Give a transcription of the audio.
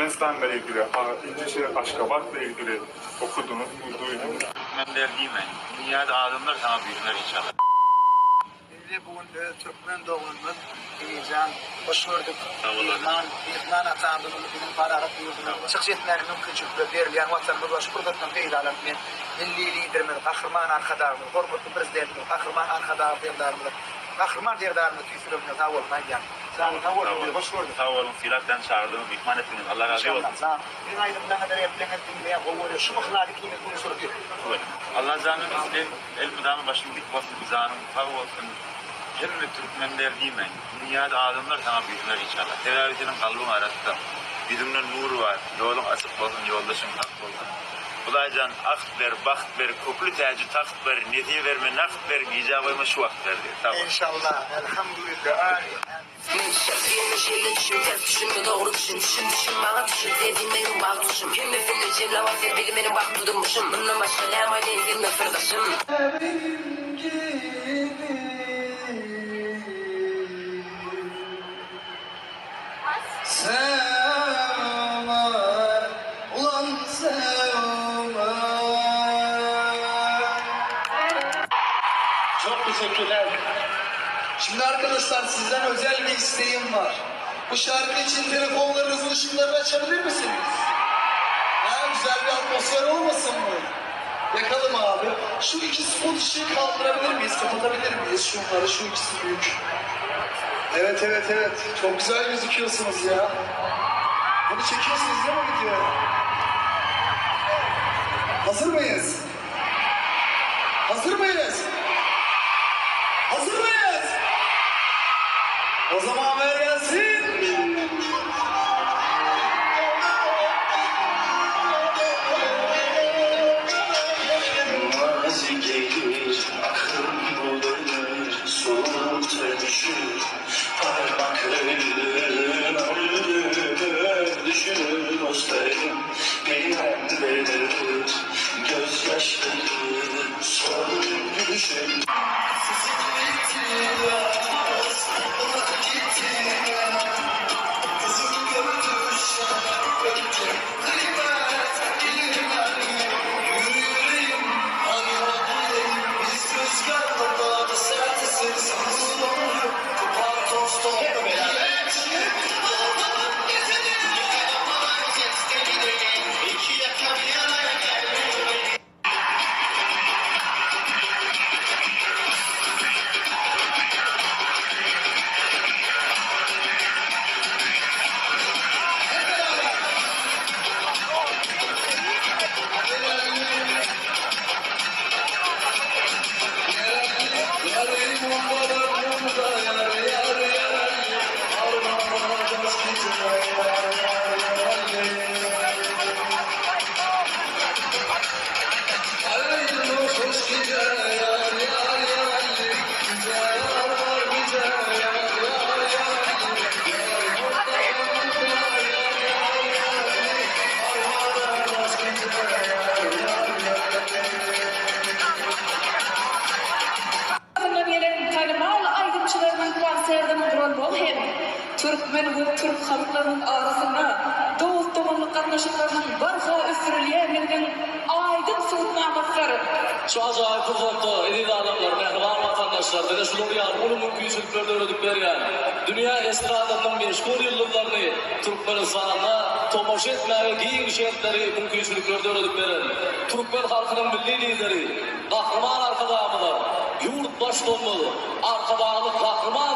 Türkmenistanla ilgili, ince şehir Aşgabatla ilgili okudunuz mu, duydunuz? Türkmenler diýme, dünýäde adamlar saňa buýsanar inşallah. Bizi bu gün öz türkmen doganymyz Emirjan hoş gördük. Myhman, myhman atamyz uly biziň parahat ýurdumyzda çykyş etmäge mümkinçilikler berilýän Watanymyz bar. Şu pursatdan peýdalanyp men Milli Liderimiz Gahryman Arkadagymyz, hormatly Prezidentimiz Gahryman Arkadagly Serdarymyza, Gahryman Serdarymyza tüýs ýüregimden sag bolsun aýdýan. Janyň sag bolsun bizi hoş gördük. Sag boluň Sylap jan çagyrdyňyz myhman etdiňiz Allah razy bolsun. Inşallah jan. Siziň aýdymlaryňyzy repliňizi diňleýän gowy görýän şu myhlady ikimiz duşurdy. Allah janyň Elmydama başyň dik bolsun janyň sag bolsun hemme türkmenler diýme dünýäde adamlar saňa buýsanar inşallah sebäbi seniň kalbyň arassa ýüzüňde nur bar ýoluň açyk bolsun ýoldaşyň hak bolsun Hudaýjan akt ber bagt ber kökli täji tagt ber nesýe berme nagt ber gijä goýma şu wagt ber diýip sag bol. Enşallah Elhamdulillah Amin Amin. Men şek diýende şeýle düşün, ters düşünme, dogry düşün, düşün, düşün, maňa düşün, sen diýmegiň bagt guşum. Hemmesinde jemläp al sen bili meniň bagtly durmuşym, mundan başga näme aýdaýyn sende syrdaşym. Benim gibi sevme ulan sevme. Çok teşekkürler. Şimdi arkadaşlar sizden özel bir isteğim var. Bu şarkı için telefonlarınızın ışıklarını açabilir misiniz? Ha, güzel bir atmosfer olmasın mı? Yakalım abi. Şu iki spot ışığı kaldırabilir miyiz? Kapatabilir miyiz şunları? Şu ikisi büyük. Evet evet evet. Çok güzel gözüküyorsunuz ya. Bunu çekiyorsunuz değil mi videoya? Hazır mıyız? Hazır mıyız? Hazır mıyız? O zaman ver gelsin. Mazi gelir, aklım bulanır, soğukta düşür. Parmakların öldürür, düşünür dostlarım, bilmem nedir. Gözyaşları son gülüşüm. Ýurdumyzdan gelen tanymal aýdymçylarynyň konsertiniň guralmagy hem türkmen we türk halklarynyň arasynda dost-doganlyk gatnaşyklarynyň barha ösdürilýändiginiň aýdyň subutnamasydyr. Şu ajaýyp pursatda, eziz adamlar, mähriban watandaşlar, bize şular ýaly uly mümkinçilikleri döredip berýän dünýä estradasynyň meşhur ýyldyzlaryny Türkmenistanda tomaşa etmäge giň şertleri, mümkinçilikleri döredip beren türkmen halkynyň Milli Lideri, Gahryman Arkadagymyza, ýurt Baştutanymyz Arkadagly Gahryman.